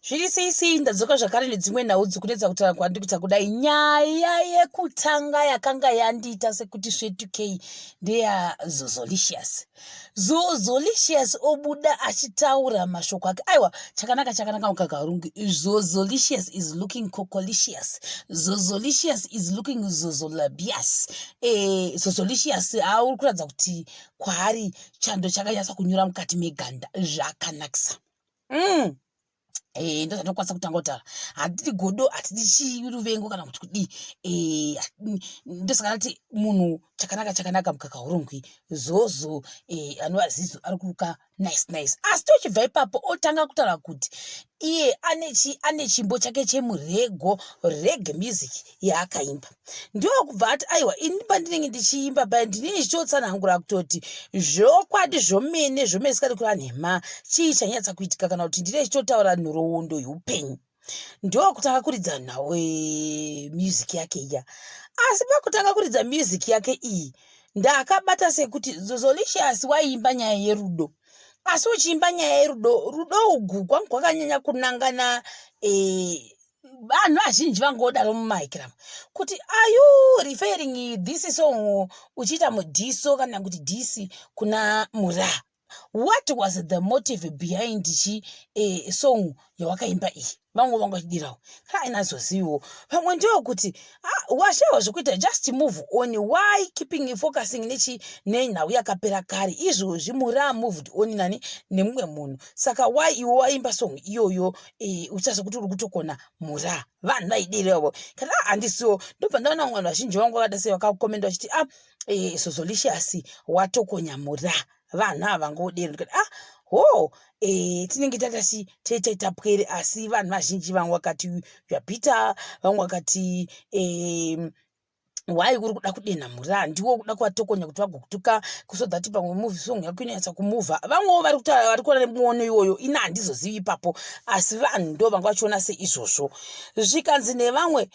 Zviri sei sei, ndadzoka zvakare nedzimwe nhau dzikunetsa kutaura kwandiri kuita kudai. Nyaya yekutanga yakanga yandiita sekuti svetukei ndeyaZozolicious. Zozolicious obuda achitaura mashoko ake. Aiwa, chakanaka chakanaka mukakarungi. Zozolicious is looking cocolicious. Zozolicious is looking zozolabious. Zozolicious auri kuratidza kuti kwaari chando chakanyatsa kunyura mukati meganda zvakanakisa. Ndozvatokwanisa kutanga kutaura. Hatidi godo, hatidi chiruvengo kana kuti kudii. Ndosaka ndati munhu chakanaka chakanaka mukaka hurongwi. Zozo anova Zizo ari kuruka nice nice. Asi tochibva ipapo otanga kutaura kuti iye ane chimbo chake chemurego, reggae music yaakaimba. Ndokubva ati, aiwa, ini pandinenge ndichiimba paya ndinenge ndichitotsanangura kutoti zvokwadi zvomene zvomene, sikadi kureva nhema, chii chanyatsa kuitika, kana kuti ndinenge ndichitotaura nhoroondo yeupenyu. Ndokutanga kuridza nhau music yake iya. Asi pakutanga kuridza music yake iyi, ndakabata sekuti Zozolicious waiimba nyaya yerudo. Asi uchiimba nyaya yerudo, rudo ugu kwangu kwakanyanya kunangana vanhu vazhinji vangodaro mumaikirama kuti, are you referring this song uchiita mudhiso kana kuti diss kuna Mura? What was the motive behind chi song yawakaimba iyi? Vamwe vanga vachidirawo kana inazoziviwo. Vamwe ndewokuti washayiwa zvekuita, just move on. Why keeping focusing nechi nenhau yakapera kare? Izvozvi Mura moved on nani nemumwe munhu, saka why iwe waimba song iyoyo uchiita sekuti uri kutokona Mura? Vanhu vaidirewo kana handisiwo. Ndobva ndaona vamwe vanhu vazhinji vangu vakada sei vakakomenda vachiti, ah, Zozolicious watokonya Mura. Vanhu ava vangodero. Ndikati, ah, ho, tinenge tatasi taita pwere. Asi vanhu vazhinji vamwe vakati you are bitter, vamwe vakati why uri kuda kudenha Mura? Ndiwo kuda kuvatokonya kuti vagokutuka so that pamwe movie song yako inonyatsa kumuvha. Vamwewo vari kutaura, vari kuona nemuono iwoyo. Ina handizozivi ipapo, asi vanhu ndo vanga vachiona seizvozvo. Zvikanzi nevamwe,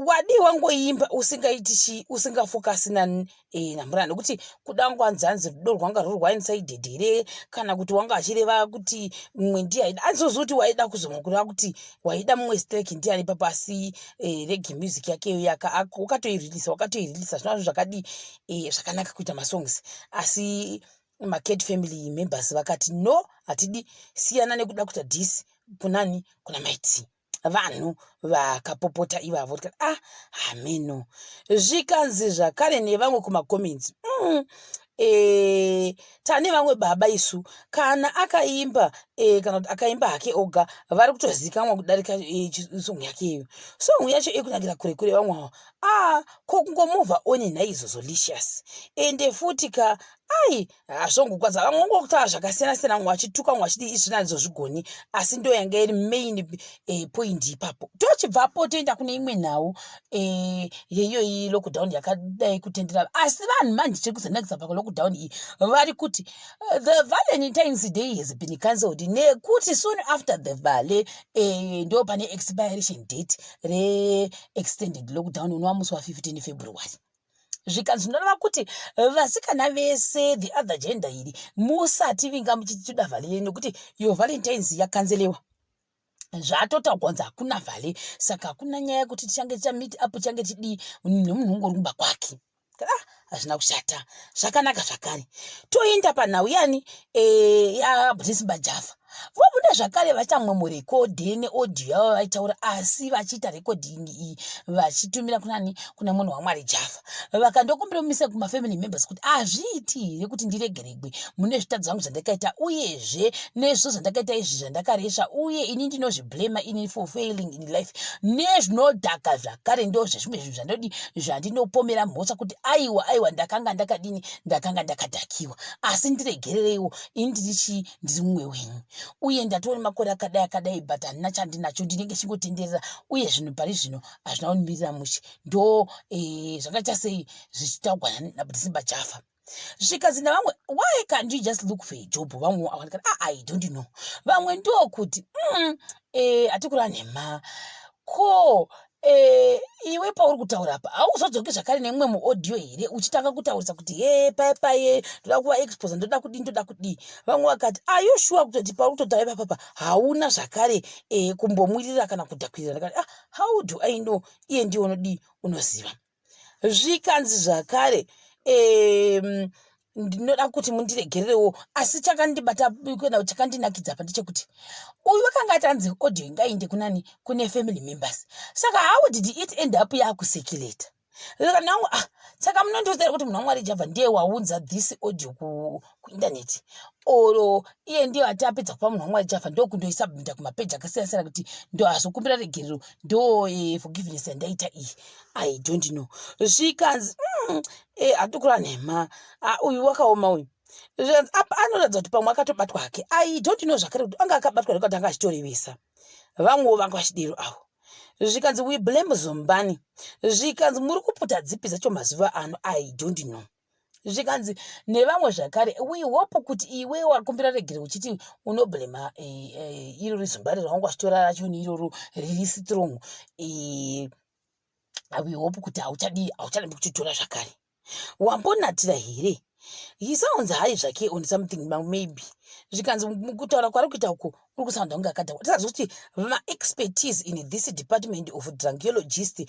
wadii wangoimba usingaiti chi usingafokasi naMura? Nekuti kuda ngwanzanzi rudo rwanga rwuri one-sided here, kana kuti wanga achireva kuti mumwe ndiye aida? Andizozivi kuti waida kuzomwa kureva kuti waida mumwe strike ndiani ipapo. Asi reggae music yakeyo yaka wakatoirilisa, wakatoirilisa zvinazvo zvakadii, zvakanaka kuita masongs. Asi maCat family members vakati, no, hatidi, siyana nekuda kuita diss kunani, kuna Maiti. Vanhu vakapopota ivavo. Tikati, ah, hameno. Zvikanzi zvakare nevamwe kumacomments, tane vamwe baba isu, kana akaimba kana kuti akaimba hake oga, vari kutozikanwa kudarika song yake iyo. Song yacho ikunakira kure kure. Vamwe ava, ah, ko kungomuvha on naizvozvo licious? Ende futi ka, ai, hazvongokwadza. Vamwe vangokutaura zvakasiyana siyana, vamwe vachituka, vamwe vachidi izvi nazvo zvigoni. Asi ndo yanga iri main point ipapo. Tochibvapo toenda kune imwe nhau yeiyoyi lockdown yakadai kutendera. Asi vanhu manje chiri kuzonakisa palockdown iyi, vari kuti the Valentine's Day has been cancelled, nekuti soon after the vale ndo pane expiration date reextended lockdown unova musi wa15 February. Zvikanzi zvinoreva kuti vasikana vese, the other gender iri, musati vinga muchiti toda vale, nekuti iyo Valentines yakanselewa. Zvatotaurwa kunzi hakuna vale, saka hakuna nyaya yekuti tichange tichameet up, tichange tidii, nemunhu ungori kumba kwake. Ah, hazvina kushata, zvakanaka zvakare. Toenda panhau yani yaBrisimba Java. Vobuda zvakare vachamwe murekodhi neaudio yavo vaitaura, asi vachiita recording iyi vachitumira kunani, kuna munhu waMwari Java. Vakandokumbira mumise kumafamily members kuti hazviiti here kuti ndiregeregwe mune zvitadzo zvangu zvandakaita, uyezve nezvo zvandakaita izvi zvandakaresva, uye ini ndinozviblema ini for failing in life nezvinodhaka zvakare. Ndo zvezvimwe zvinhu zvandodi zvandinopomera mhosva kuti aiwa, aiwa, ndakanga ndakadini, ndakanga ndakadhakiwa, asi ndiregerereiwo. Ini ndiri chii? Ndiri mumwe wenyu, uye ndatova nemakore akadai akadai, but handina chandinacho, ndinenge chingotenderera, uye zvinhu pari zvino hazvina kundimirira mushe. Ndo zvakaita sei zvichitaurwa naBrisimba Java. Zvikanzi navamwe, why can't you just look for a job? Vamwe avanikati, ah, I don't know. Vamwe ndokuti, hatikureva nhema ko. E, iwe pauri kutaura apa hauzodzoki zvakare nemumwe muaudio here uchitanga kutaurisa kuti he paye paye ndoda kuva expose, ndoda kudii, ndoda kudii? Vamwe vakati, "Are you sure kutoti pauri kutotaura ipapapa hauna zvakare kumbomwirira kana kudhakwirira?" Ndakati, "Ah, how do I know? Iye ndiye unodii, unoziva." Zvikanzi zvakare, ndinoda kuti mundiregererewo, asi chakandibata kana chakandinakidza pa ndechekuti uyu wakanga atanzi audio ingainde kunani, kune family members. Saka how did it end up yakucirculate? Kanangu, ah, saka munondiudza kuti munhu waMwari Java ndiye waunza this audio kuindaneti, oro iye ndiye ati apedza kupa munhu waMwari Java ndokundoisubmita kumapeji akasiyana siyana kuti ndo azokumbira regerero, ndo forgiveness yandaita iyi? I don't know. Zvikanzi, hatikura nhema. Ah, uyu wakaoma uyu. Zvikanzi apa anoratidza kuti pamwe akatobatwa hake. I don't know zvakare kuti anga akabatwa nekuti anga achitorevesa. Vamwewo vanga vachidero avo. Zvikanzi, "We blame Zumbani." Zvikanzi, "Muri kuputa dzipi dzacho mazuva ano?" I don't know. Zvikanzi nevamwe zvakare, "We hope kuti iwe wakumbira regere uchiti unoblema iro rizumbani rawanga wachitora rachoni iroro riri strong. We hope kuti hauchadii, haucharambi kuchitora zvakare. Wambonatira here?" He sounds high zvake on something maybe. Zvikanzi kutaura kwari kuita uku uri kusounda kunge akadhakwa. Tisazi kuti maexpertise in this department of drunkologist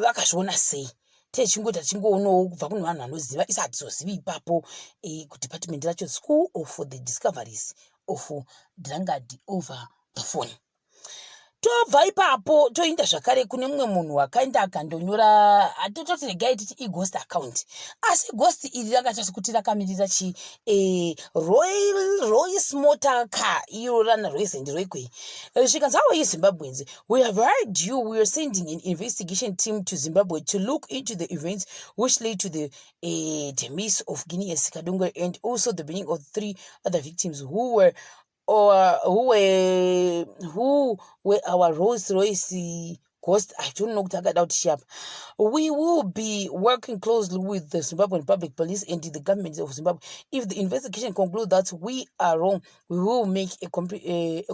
vakazviona sei. Techingoita tichingoonawo kubva kune vanhu vanoziva, isi hatizozivi ipapo kudepartment racho, School of the Discoveries of Drunkard over the Phone. Tobva ipapo toenda zvakare kune mumwe munhu wakaenda akandonyora. Tototi regai titi ighost account, asi ghost iri rakaita sekuti rakamirira chi Royce Motor Car iro rana Royce and Royquay. Zvikanzi, "How are you, Zimbabweans? We have heard you. We are sending an investigation team to Zimbabwe to look into the events which led to the demise of Guineas Kadungure and also the beginning of three other victims who were our Rolls Royce ghost." I don't know kuti akada kuti chiapa. "We will be working closely with the Zimbabwean Public Police and the government of Zimbabwe. If the investigation concludes that we are wrong, we will make a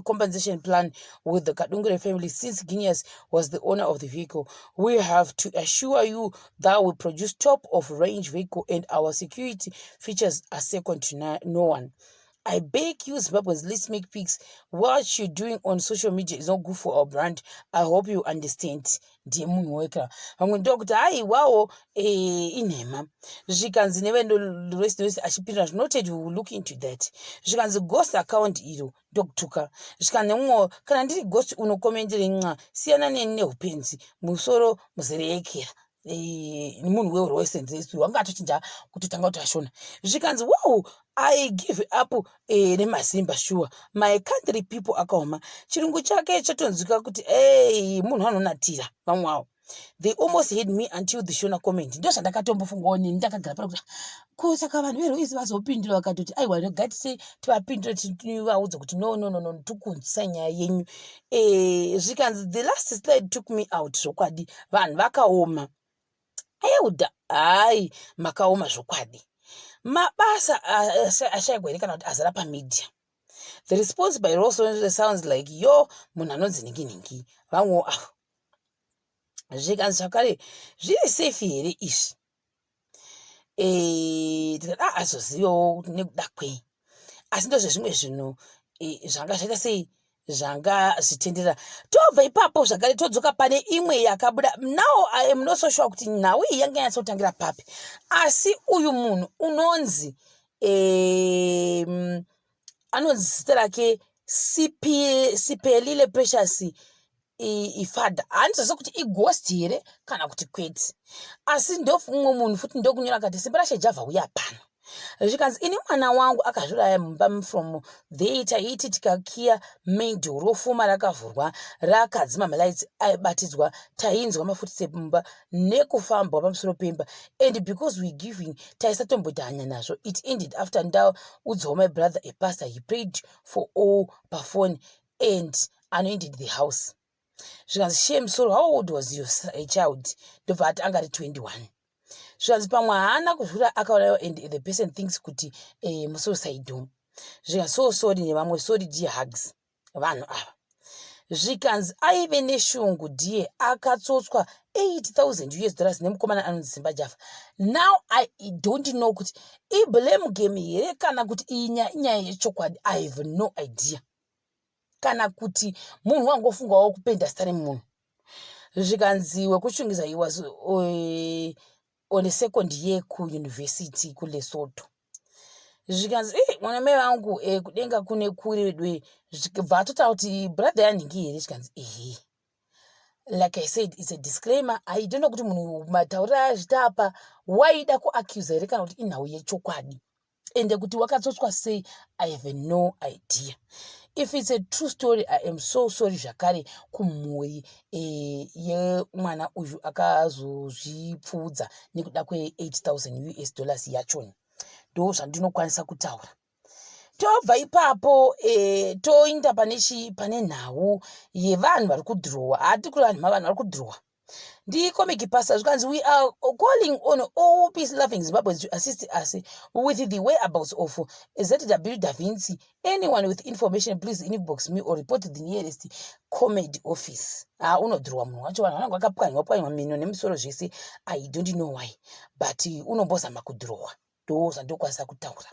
compensation plan with the Kadungure family, since Guineas was the owner of the vehicle. We have to assure you that we produce top of range vehicle and our security features are second to no one. I beg you, Zimbabweans, let's make peace. What you're doing on social media is not good for our brand. I hope you understand." Ndiye munhu weka. Vamwe ndokuti haiwawo, inhema. Zvikanzi nevendoresi achipindura, "Noted, we will look into that." Zvikanzi, "Ghost account iro ndokutuka." Zvikanzi nemumwewo, "Kana ndiri ghost unokomendere nxa, siyana neni neupenzi, musoro muzereekera." Munhu weRoyce and Rescue wanga atochinja kutotanga kuti ashona. Zvikanzi, "Wow, I give up nemazimba. Sure, my country people akaoma." Chirungu chake chatonzwika kuti ei, munhu anonatira. Vamwe avo, "They almost hate me until the Shona comment." Ndo zvandakatombofungawo neni ndakagara pano kuti ko saka vanhu veRoyce vazopindura vakatoti aiwa, regai tivapindure, tivaudze kuti no, no, no, no, tikunzwisa nyaya yenyu. Zvikanzi, "The last slide took me out." Zvokwadi vanhu vakaoma. Euda, hai, makaoma zvokwadi. Mabasa ashayikwa here kana kuti azara pamedia? The response by Ross sounds like yo munhu anonzi nhingi nhingi. Vamwewo avo. Zvikanzi zvakare, "Zviri safe here izvi?" Tikati a azozivawo nekuda kwei, asi ndozvezvimwe zvinhu zvanga zvaita sei, zvanga zvitendera. Tobva ipapo zvakare todzoka pane imwe yakabuda. Now I am not so sure kuti nhau iyi yanga yanyatsotangira papi, asi uyu munhu unonzi anonzi zita rake Sipelile Precious Ifada. Handizozivi kuti ighost here kana kuti kwete, asi ndomumwe munhu futi ndokunyora akati, "Simba raShe Java uya pano." Zvikanzi, "Ini mwana wangu akazviuraya mumba. From there taiti tikakiya main door, rofuma rakavhurwa, rakadzima malights aibatidzwa. Tainzwa mafootstep mumba nekufambwa pamusoro pemba, and because we giving, taisatomboita hanya nazvo. It ended after ndaudzawo my brother, a pastor. He prayed for all pafone and anointed the house." Zvikanzi, "Shame, sorry. How old was your child?" Ndobva ati angari 21. Zvikanzi, "Pamwe haana kuzvura, akaurayiwa and the person thinks kuti musuicide." Zvikanzi, "So sorry nevamwe. Sorry dear, hugs." Vanhu ava. Zvikanzi aive neshungu dhiye, akatsotswa 8000 US dollars nemukomana anonzi Simba Java. Now I don't know kuti iblame game here kana kuti iyi inyaya yechokwadi. I have no idea, kana kuti munhu wangofungawo kupenda zita remunhu. Zvikanzi wekushungisa, he was on a second year kuuniversity kuLesotho. Zvikanzi, e mwana mai vangu, kudenga kune kure vedwe. Zvikabva atotaura kuti brother yanhingi here. Zvikanzi ehe. Like I said, it's a disclaimer. I don't know kuti munhu matauriro azvita apa waida kuaccusa here kana kuti inhau yechokwadi, ende kuti wakatsotswa sei, I have no idea. If it's a true story, I am so sorry zvakare kumhuri yemwana uyu akazozvipfuudza nekuda kwe8000 US dollars yachoni. Ndo zvandinokwanisa kutaura. Tobva ipapo, toinda pane nhau yevanhu vari kudhirowa. Hati kuri vanhu, mavanhu vari kudhirowa ndicomic pastor. Zvikanzi, "We are calling on all peace loving Zimbabweans to assist us with the whereabouts of ZW Da Vinci. Anyone with information, please inbox me or report to the nearest comedy office." Ha, unodhirowa munhu wacho. Vanhu vanenge vakapwanywa pwanywa mino nemisoro zvese. I don't know why, but unombozama kudhirowa. Ndo zvandokwanisa kutaura.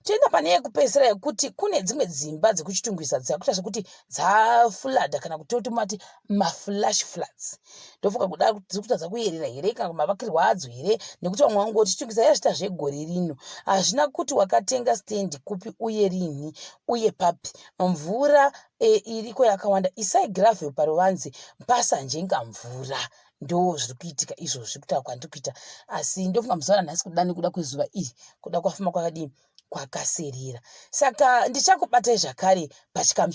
Toenda pane yekupedzisira yekuti kune dzimwe dzimba dzekuChitungwiza dzakuita sekuti dzaflooda, kana kuti totomati maflash floods. Ndofunga kuda dziri kutadza kuyerera here kana mavakirwo adzo here, nekuti vamwe vangoti Chitungwiza yazvita zvegore rino. Hazvina kuti wakatenga stendi kupi uye rinhi uye papi. Mvura iriko yakawanda. Isai gravel paruvanze pasanjenga mvura. Ndo zviri kuitika izvozvi kutaura kwandiri kuita. Asi ndofunga muzuva ranhasi, kuda nekuda kwezuva iri, kuda kwafuma kwakadii, kwakaserera. Saka ndichakubatai zvakare pachikamu.